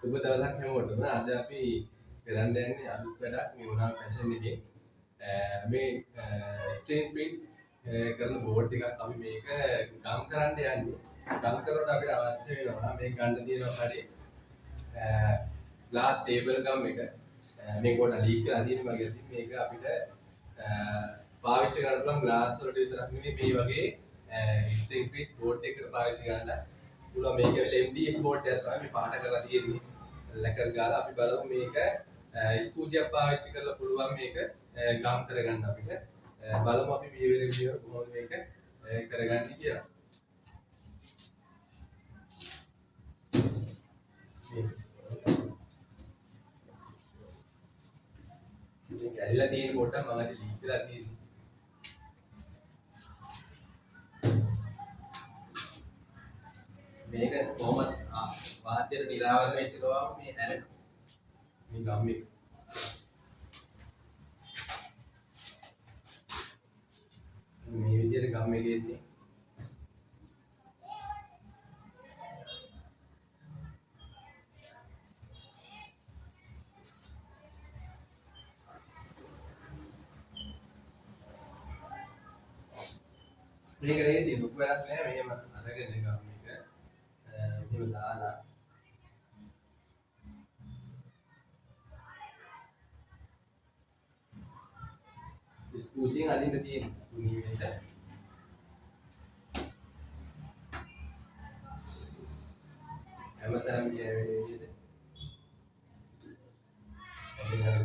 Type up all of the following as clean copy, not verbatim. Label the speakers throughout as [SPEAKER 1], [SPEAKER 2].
[SPEAKER 1] සුබ දවසක් හැමෝටම. අද අපි කරන්න යන්නේ අලුත් වැඩක් මේ මොනවා ෆැෂන් එකේ. මේ ස්ක්‍රීන් ප්‍රින්ට් කරන බෝඩ් එකක් අපි මේක ගම් කරන්න යන්නේ. ගම් කරනකොට අපිට අවශ්‍ය වෙනවා මේක ගන්න තියෙනවා හරි ග්ලාස් ටේබල් ගම් එක. මේක පොඩ්ඩක් ලීක් වෙලා තියෙන මගේ අතින්. මේක අපිට පාවිච්චි කරන්න පුළුවන් ග්ලාස් වලට විතරක් නෙමෙයි, මේ වගේ ස්ක්‍රීන් ප්‍රින්ට් බෝඩ් එකකට පාවිච්චි කරන්න පුළුවන්. මේක ඇවිල්ලා MDF board එකක් තමයි මේ පාට කරලා තියෙන්නේ. ලැකර් ගාලා අපි බලමු මේක ස්කූජියක් පාවිච්චි කරලා පුළුවන් මේක ගම් කරගන්න අපිට. බලමු අපි පියවර පියවර කොහොමද මේක කරගන්නේ කියලා. මේක ඇරිලා තියෙන පොඩ්ඩක් මම අර ලීක් වෙලා තියෙන්නේ. මේක කොහොමද වාතයට නිරාවරණය වෙච්ච ගමන් මේ ඇරෙන මේ ගම් එක. මේ විදියට ගම් එක එන්නේ. මේක ලේසි, ලොකු වැඩක් නෑ. මෙහෙම අරගෙන ගම් එක මෙහෙම දාලා ස්කූජියෙන් අදින්න තියෙන තුනී වෙන්න. හැමතැනම කියන විදිහට ඇදලා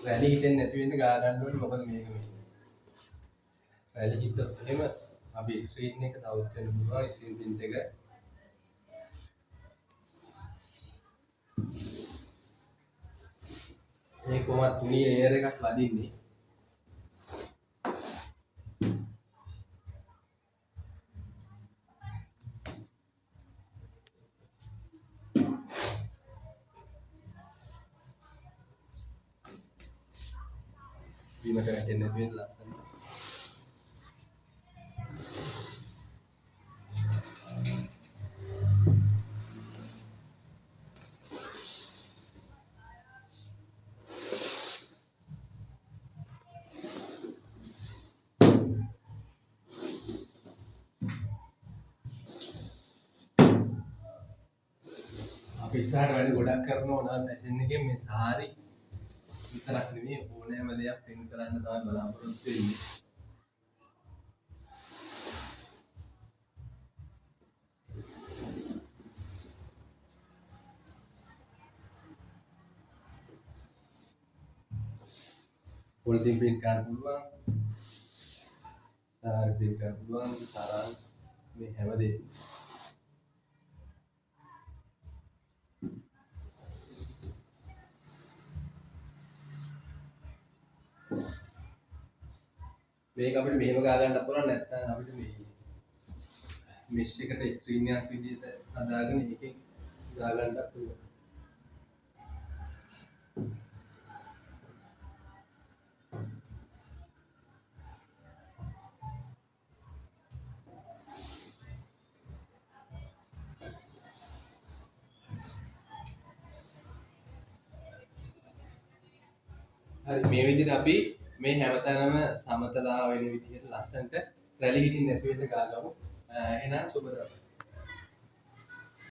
[SPEAKER 1] රැලි හිටෙන්නේ නැති වෙන්න ගා ගන්න ඕනේ. මොකද මේක මේ රැලි හිට්ටොත් එහෙම අපි ස්ක්‍රීන් එක තවත් වෙන්න පුළුවන්. ස්ක්‍රීන් ප්‍රින්ට් එක මේ කොහොමද තුනී ලේයර් එකක් වදින්නේ. බිමට වැටෙන්නේ නැති වෙන්න ලස්සනට. අපි ඉස්සරහට වැඩ ගොඩක් කරනවා නම් ෆැෂන් එකෙන් මේ සාරි විතරක් නෙමෙයි ඕනෑම දෙයක් ප්‍රින්ට් කරන්න තමයි බලාපොරොත්තු වෙන්නේ. පොලිතින් ප්‍රින්ට් කරන්න පුළුවන්, සාරි ප්‍රින්ට් කරන්න පුළුවන්, සරන් මේ හැමදේම. මේක අපිට මෙහෙම ගා ගන්න පුළුවන්, නැත්නම් අපිට මේ මෙෂ් එකට ස්ක්‍රීන් එකක් විදිහට හදාගෙන ඒකෙන් ගා ගන්නත් පුළුවන්. හරි, මේ විදිහට අපි මේ හැමතැනම සමතලා වෙන විදිහට ලස්සනට රැලි හිටින්න නැති වෙන්න ගාගමු. එහෙනම් සුබ දවසක්.